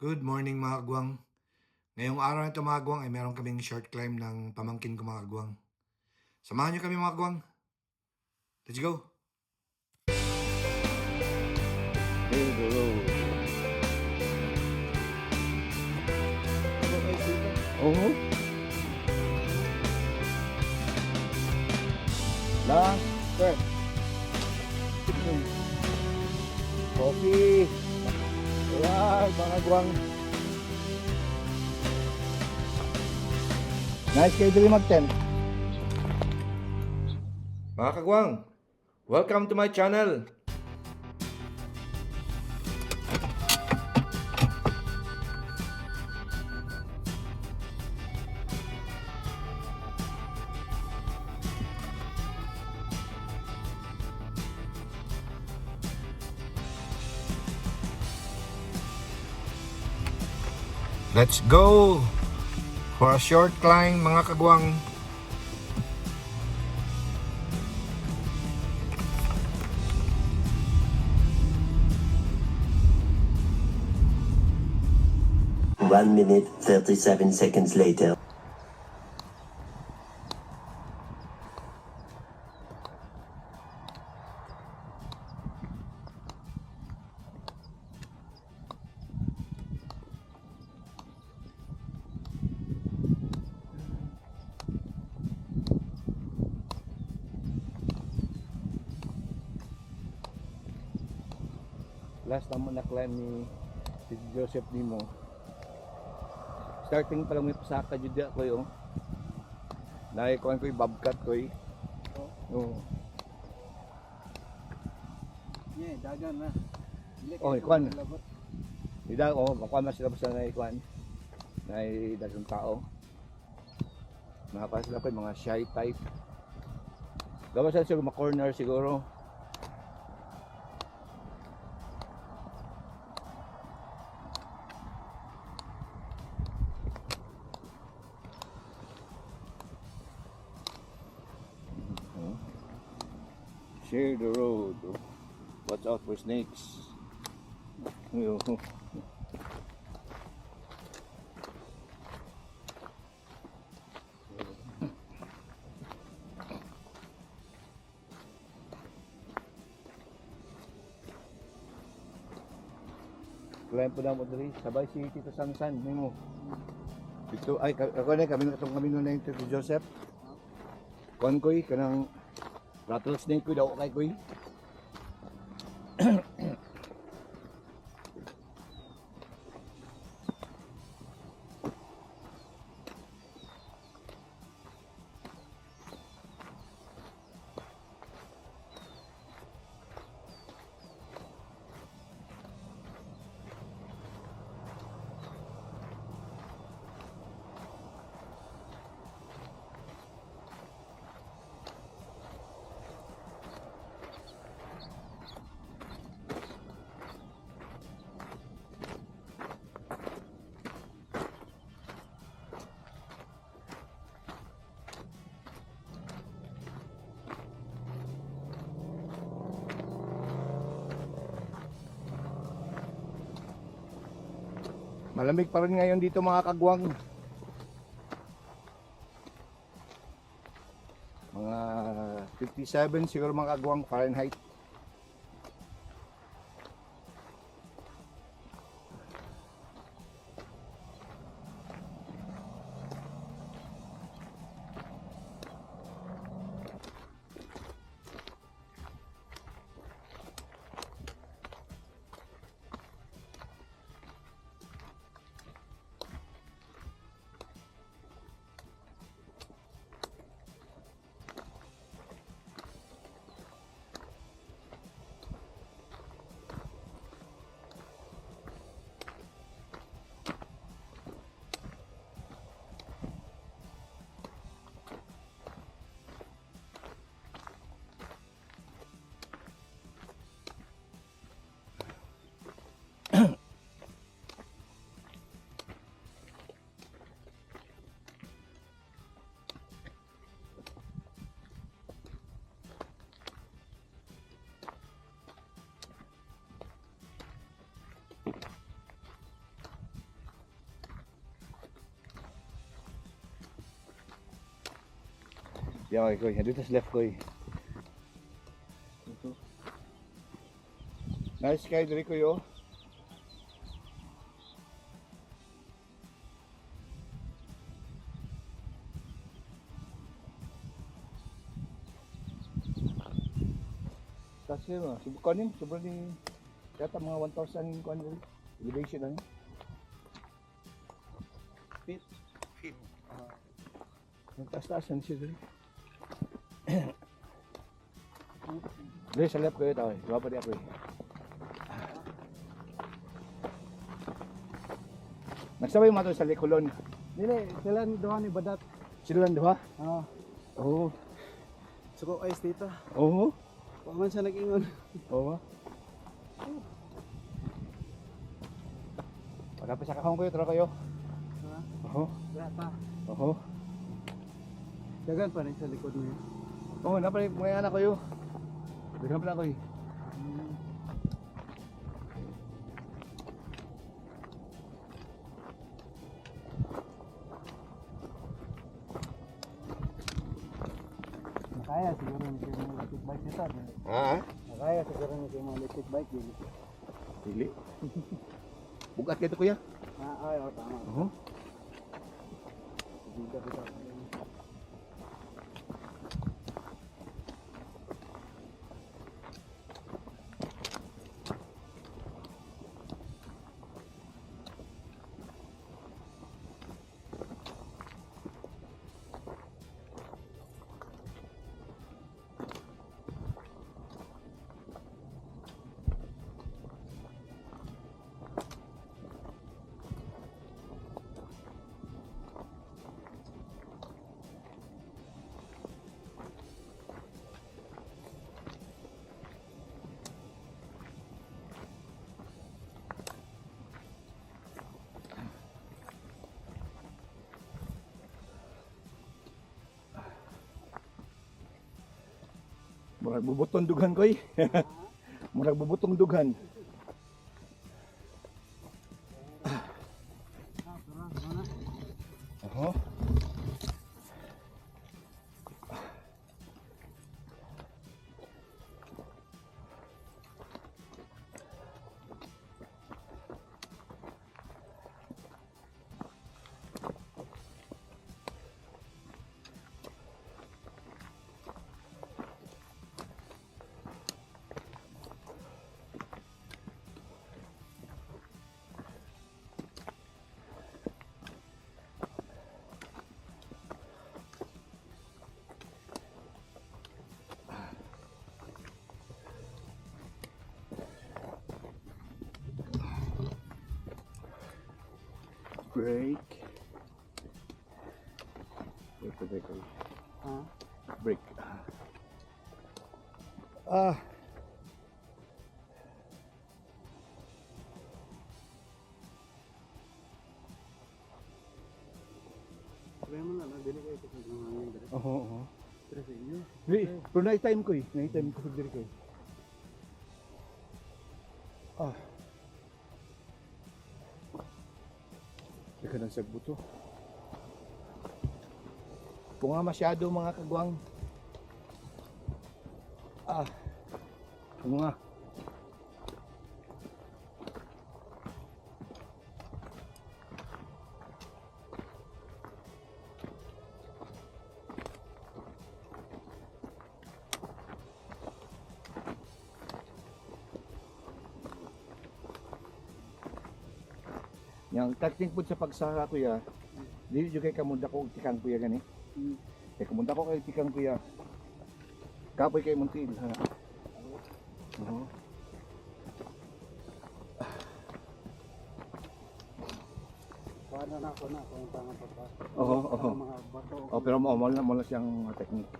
Good morning mga kagwang. Ngayong araw na ito mga kagwang ay meron kaming short climb ng pamangkin ko mga kagwang. Samahan niyo kami mga kagwang. Let's go! Hey, bro. Oo. Last step. Coffee. Ayan, mga guwang. Nice kayo dali mag-tent. Mga kagwang, welcome to my channel! Let's go for a short climb mga kagwang. One minute, 37 seconds later. Last naman na-climb ni si Joseph Nimo. Starting pa lang may pasaka dyan ako yung nakikuhan ko yung bobcat ko eh. Oo. Yeah, dagan na. Oh, ikuan. Hindi ako, makuha mas sila basta na ikuan. Na dagang tao. Makakuha sila ko yung mga shy type. Gawa sila siguro ma-corner siguro. Share the road. Watch out for snakes. Yo. Kulayan po na mo dali. Sabay si Tito Sansan. Nimo. Dito ay ako na kami na yung Tito Joseph. Kuan koy kanang rattlesnake ko daw kay koy. Malamig pa rin ngayon dito mga kagwang. Mga 57 siguro mga kagwang Fahrenheit. Yeah, okay, Koy. Dito sa left, Koy. Ito. Nice sky diri, Koy, oh. Kasi subukan yun, sobrang ni yata mga 1,000 kuan diri. Elevation lang. Fit. Ang taas-taasan siya diri. Dili sa left kayo tao, diba pa di ako eh. Nagsabay mo ito sa Licolon. Dili, sila doon ni Badat. Sila lang diba? Ah, Oo. suko ice dito. Oo. Paman siya nag-ingon. Oo. Pagkapos sa kakong kayo, tara kayo. Ha? Oo. Wala pa. Oo. Dagan pa rin sa likod mo yun. Oo, napalik mga anak kayo. Bigyan pa lang kayo. Nakaya siguro ni kayo mga electric bike dito. Ha? Nakaya siguro ni kayo mga electric bike dito. Dili. Bugat kayo kuya. Ay, oh, tama. Oo. Dito, dito. Murag bubutong dughan koy. Murag bubutong dughan. Oo. Break. Break. Ha? Break. Ah. Kaya mo na lang, dili kayo kasi ng hangin dito. Oo. Pero sa inyo. Pero night time ko eh. Night time ko sa diri ko eh. Ah. Teka ng sagbuto. Kung nga masyado mga kagwang. Ah. Kung nga. Yang touching po sa pagsara kuya, dili jud kay kamunda ko og tikang kuya gani. Kay kamunda ko kay tikang kuya. Kapoy kay muntil ha. Oo. Paano na ako na kung tangan pa pa. Oo. Mga bato. Oh, pero mo siyang technique.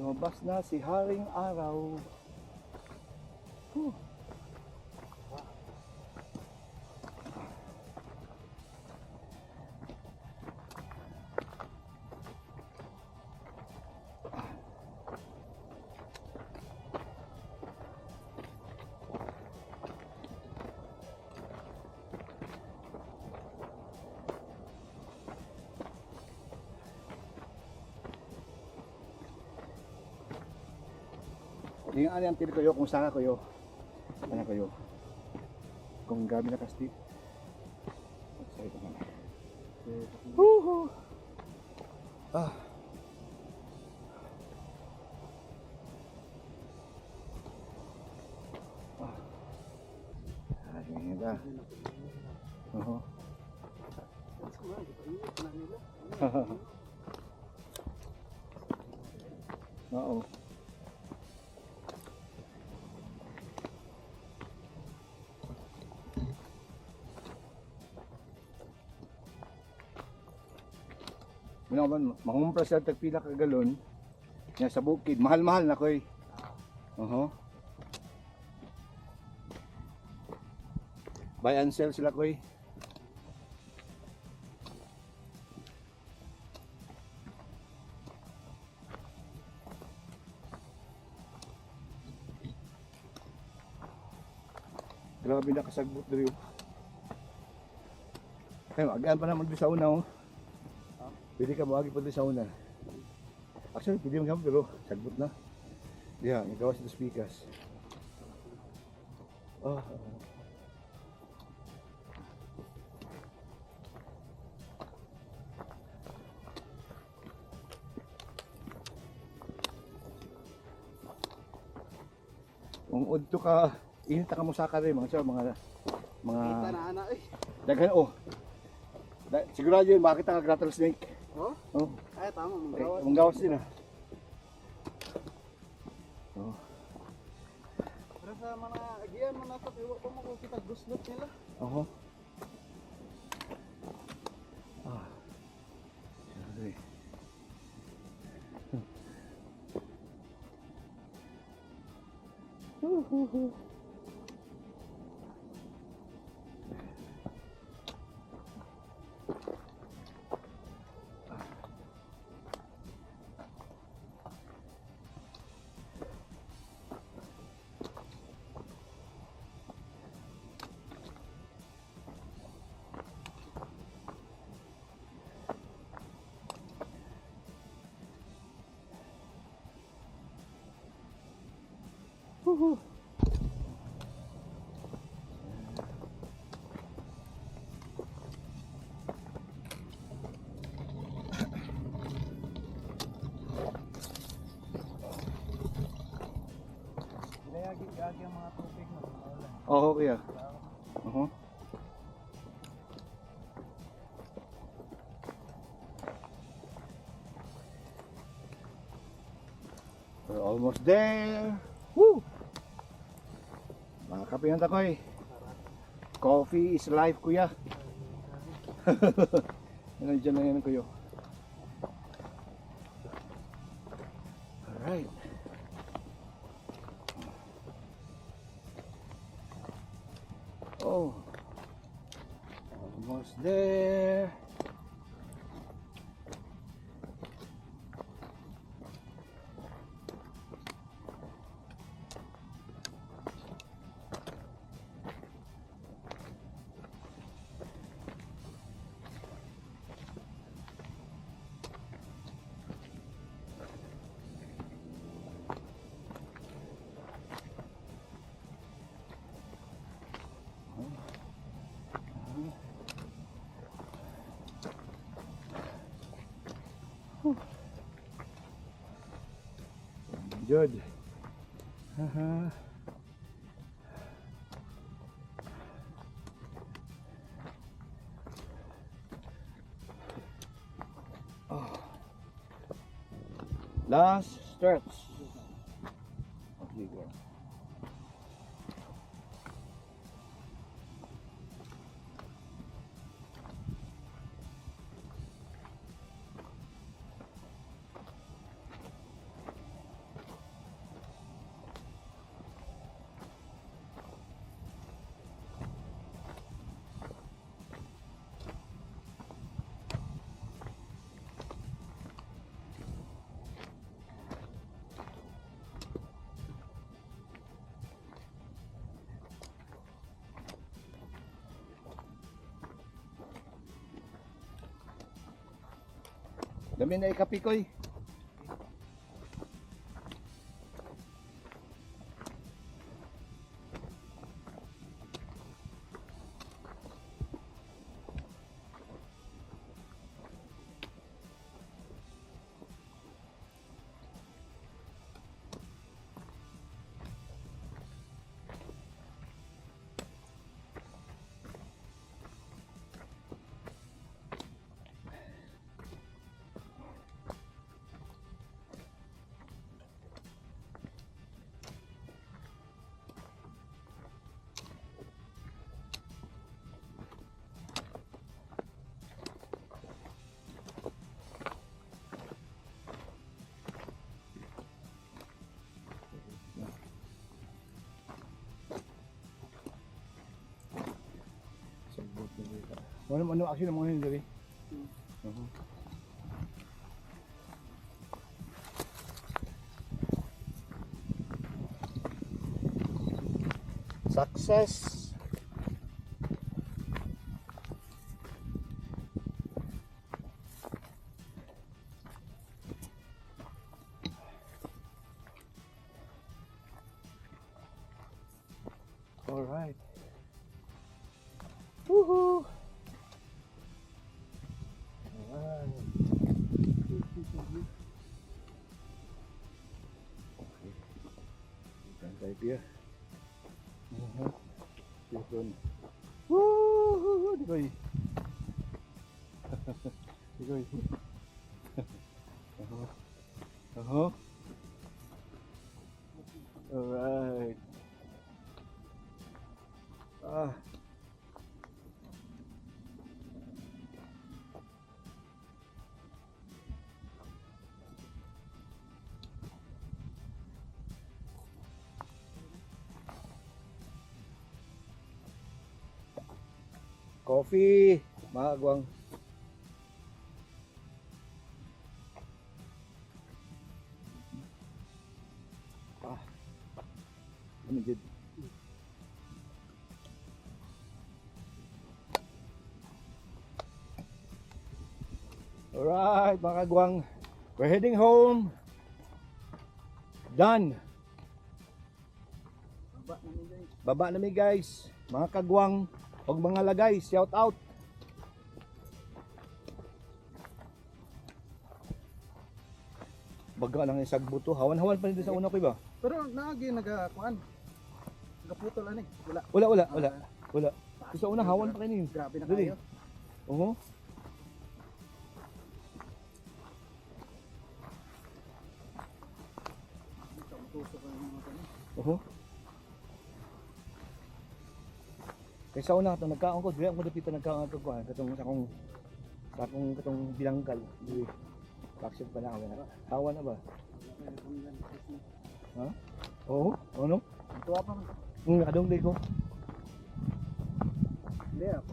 Lumabas na si Haring Araw. Huh. Yung ano yung tiri kayo kung saan kayo. Ano kayo. Kung gabi na kasti. Sorry ko naman. Woohoo! Ah. Ah. Ah, ganyan ka. Oo. Oo. Ano man, mangumpra sa tagpila ka galon nga sa bukid, mahal-mahal na koy. Buy and sell sila koy. Grabe na kasagbot diri. Ay, agaan pa naman sa una oh. Pwede ka mawagi pa sa una. Actually, pwede mo gamit pero sagbot na. Yeah, nagawa sa speakers. Oh. Kung udto ka, inita ka mo sa kare mga Kita na anak eh. daghan oh. Sigurado yun makita ka rattlesnake. Oh? Oh. Ay, tama. Manggawas. Manggawas din ah. Oh. Pero sa mga agian, mga natok, iwa ko mo kung kita guslot nila. Oho. Ah. Sorry. Woohoo! Gagi ang mga tubig na. Oo, kuya. Uh-huh. We're almost there. Woo! Mga kape nga takoy. Coffee is life, kuya. Nandiyan na yan, kuya. Alright. Oh, almost there. Good. Oh. Last stretch. Okay, go. Dami na ikapi ko eh. Ano actually mga hindi rin. Success. All right. Woohoo! Right here. This one. Woohoo! Di ba eh? Di ba eh? Alright. Coffee, mga agwang. Ano dyan? Alright, mga agwang. We're heading home. Done. Baba na mi guys. Mga kagwang. Huwag mga lagay, shout out. Baga lang yung sagbuto. Hawan-hawan pa rin sa una ko ba? Pero naagi nagakuan. Nagaputol ani. Wala. Wala. Sa una hawan pa rin. Grabe na Dali. kayo. Oo. Tusok ko yung mga kanya. Oo. Kaysa una ito, nagkaon ko, dili ako dapita nagkaon ko kuan katong bilanggal. Dili. Bakit pa na ako. Hawan na ba? Ha? Oo. Ano? Tuwa pa man. Adong day ko. Hindi ako.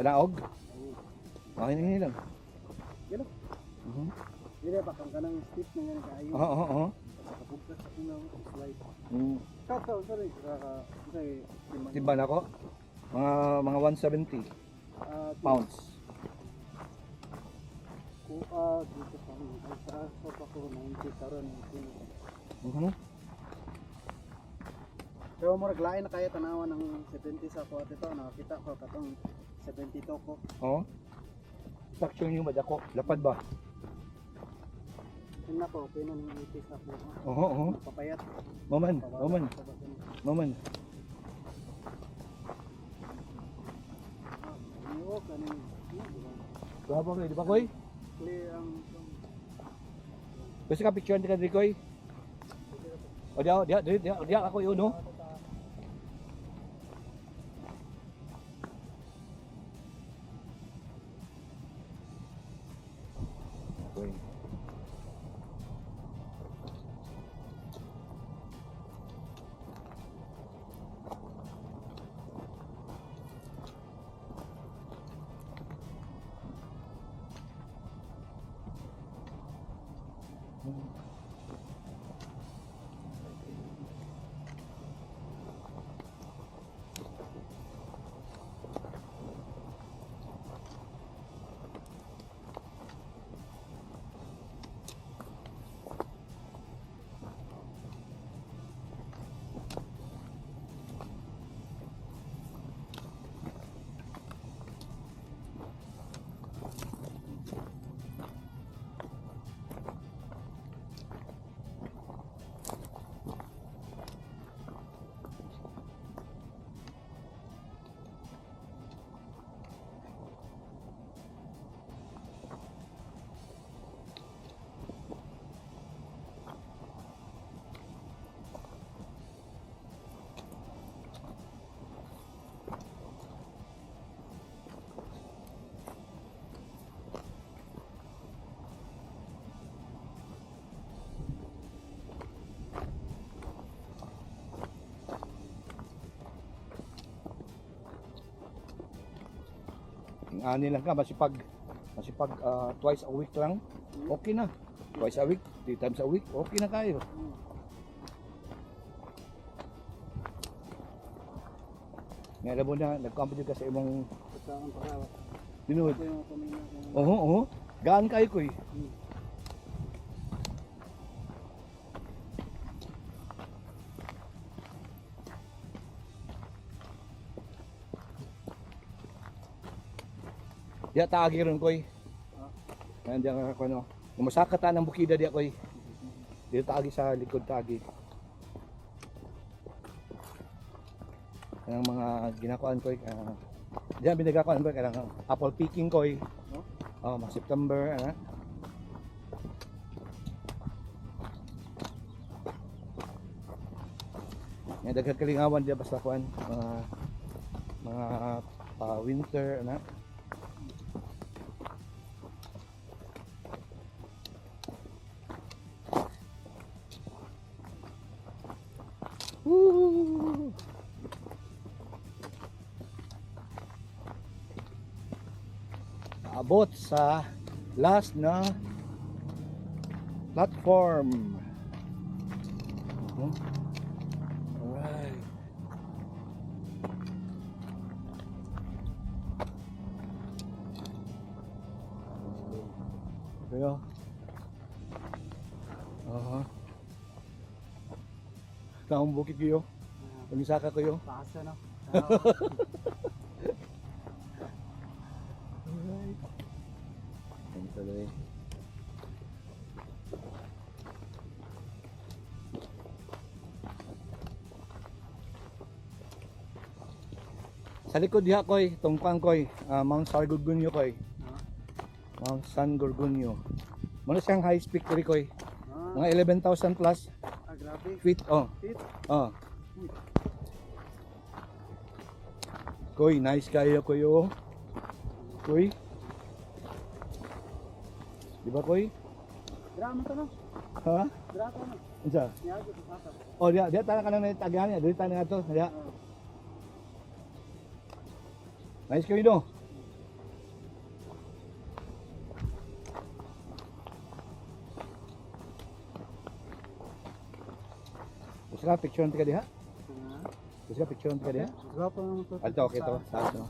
Panaog? Okay na lang. Yan o. Hindi pa kang kanang stick na yan kayo. Oo. Kapugkas ako na slide. Sorry. Timban ako? Mga 170 pounds. Dito sa sopa ko 90 karon. Pero mo naglain na kaya tanawan ng 70 sa kuwat ito. Nakakita ko katong 72 ko. Oo. Suction yung madako. Lapad ba? Tingnan ko, pinang 80 sa ko. Oo. Papayat. Maman. Niwo kanin. Bravo kayo, di ba koy? Clear ang Kasi ka picture ka di koy? O dia ako yun no? Okay. Yung ani lang ka, masipag twice a week lang, okay na. Twice a week, 3 times a week, okay na kayo. Ngayon mo na, nagkampi ka sa imong Pagkaan para dinuod. ito yung pamina ko. Oo. Gaan kayo ko eh. Diya taagi ron koy. Nandiyan ako no. Umasakata ng bukida diya koy. Dito taagi sa likod taagi. Ang mga ginakuan koy. Diyan binagakuan koy kanang apple picking koy. Oh, mga September ana. Nga daghang kalingawan diya basta kuan mga winter ana. Woo! Abot sa last na platform. Alright. Kaya. Taong bukid kayo. Pag-isaka kayo. Pasa no. Alright. Yan tuloy. Sa likod diha koy, tungkang koy, Mount San Gorgonio koy. Mount San Gorgonio. Muna siyang high peak kiri koy. Mga 11,000 plus Grabe. feet. Oh. Feet? Oh. Koy, nice kayo koyo. Koy. Di ba koy? Drama to no. Ha? Drama no. Unsa? Niyago sa kasa. Oh, dia tanah kana na tagahan niya, dili tanah ato, dia. Nice kayo no. Gusto ka picture ka diha? Gusto ka picture ka diha? Gwapo naman to. Ato, okay to. Taas no.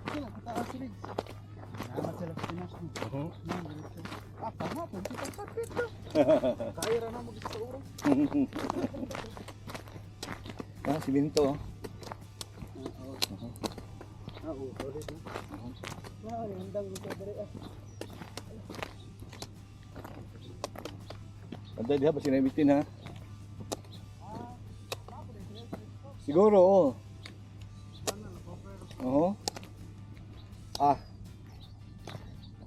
Sila, kataas sila. Salamat sila sa Pinas. Kahapon, kita sakit to. Kaya ra na mo sa uro. Ah, si Binto. Oo, sorry. Handang mo sa dere. Anda diha ba sinamitin ha? Siguro, oh. Oo.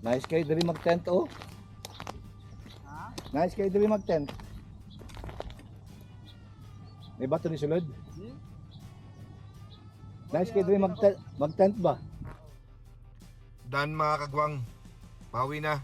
Nice kayo dali mag-tent, oh. Nice kayo dali mag-tent. May bato ni sulod? Nice kayo dali mag-tent ba? Dan mga kagwang, bawi na.